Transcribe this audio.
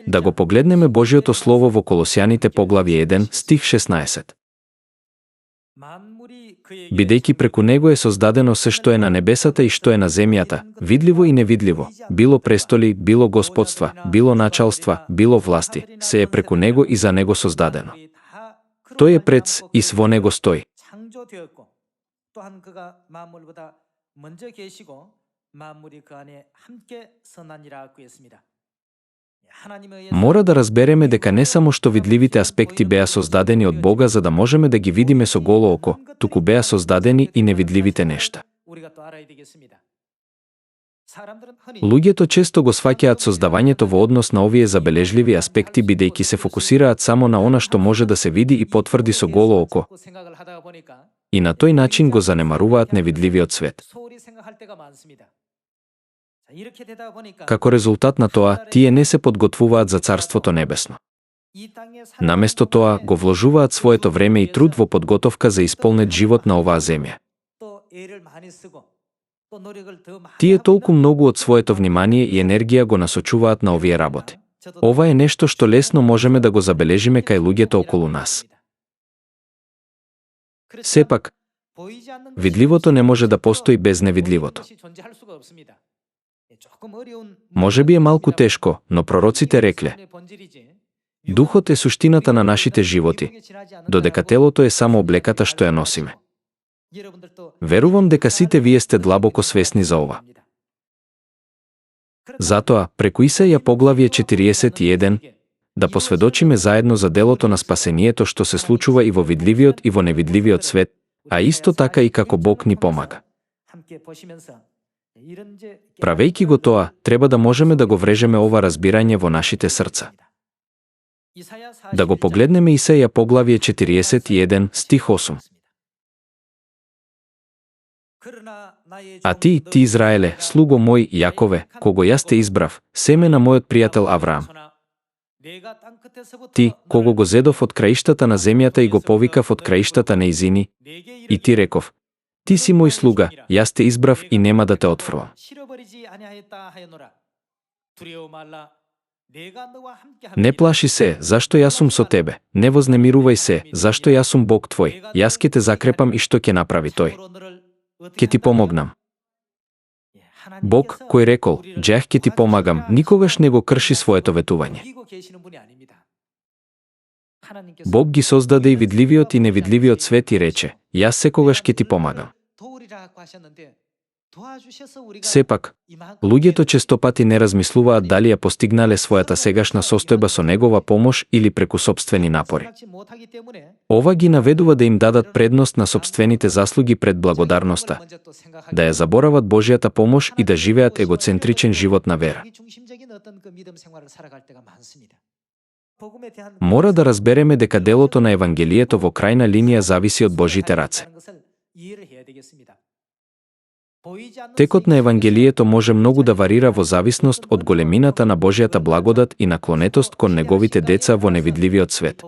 Да го погледнеме Божиото слово во Колосјаните поглавје 1, стих 16. Бидејќи преку него е создадено се што е на небесата и што е на земјата, видливо и невидливо, било престоли, било господства, било началства, било власти, се е преку него и за него создадено. Тој е пред и во него стои. Мора да разбереме дека не само што видливите аспекти беа создадени од Бога за да можеме да ги видиме со голо око, туку беа создадени и невидливите нешта. Луѓето често го сваќаат создавањето во однос на овие забележливи аспекти бидејќи се фокусираат само на она што може да се види и потврди со голо око. И на тој начин го занемаруваат невидливиот свет. Како резултат на тоа, тие не се подготвуваат за Царството Небесно. Наместо тоа, го вложуваат своето време и труд во подготовка за исполнет живот на оваа земја. Тие толку многу од своето внимание и енергија го насочуваат на овие работи. Ова е нешто што лесно можеме да го забележиме кај луѓето околу нас. Сепак, видливото не може да постои без невидливото. Може би е малку тешко, но пророците рекле: Духот е суштината на нашите животи, додека телото е само облеката што ја носиме. Верувам дека сите вие сте длабоко свесни за ова. Затоа, преку Исаја поглавје 41, да посведочиме заедно за делото на спасението што се случува и во видливиот и во невидливиот свет, а исто така и како Бог ни помага. Правејќи го тоа, треба да можеме да го врежеме ова разбирање во нашите срца. Да го погледнеме Исаја поглавје 41, стих 8. А ти Израеле, слуго мој, Јакове, кого јас те избрав, семе на мојот пријател Авраам. Ти, кого го зедов од краиштата на земјата и го повикав од краиштата неизини, и ти реков: Ти си мој слуга, јас те избрав и нема да те отфрлам. Не плаши се, зашто јас сум со тебе, не вознемирувај се, зашто јас сум Бог твој, јас ќе те закрепам и што ќе направи тој? Ќе ти помогнам. Бог, кој рекол: Џех ќе ти помагам, никогаш не го крши своето ветување. Бог ги создаде и видливиот и невидливиот свет и рече: Јас секогаш ќе ти помагам. Сепак, луѓето честопати не размислуваат дали ја постигнале својата сегашна состојба со негова помош или преку сопствени напори. Ова ги наведува да им дадат предност на сопствените заслуги пред благодарноста, да ја заборават Божјата помош и да живеат егоцентричен живот на вера. Мора да разбереме дека делото на Евангелието во крајна линија зависи од Божите раце. Текот на Евангелието може многу да варира во зависност од големината на Божјата благодат и наклонетост кон неговите деца во невидливиот свет.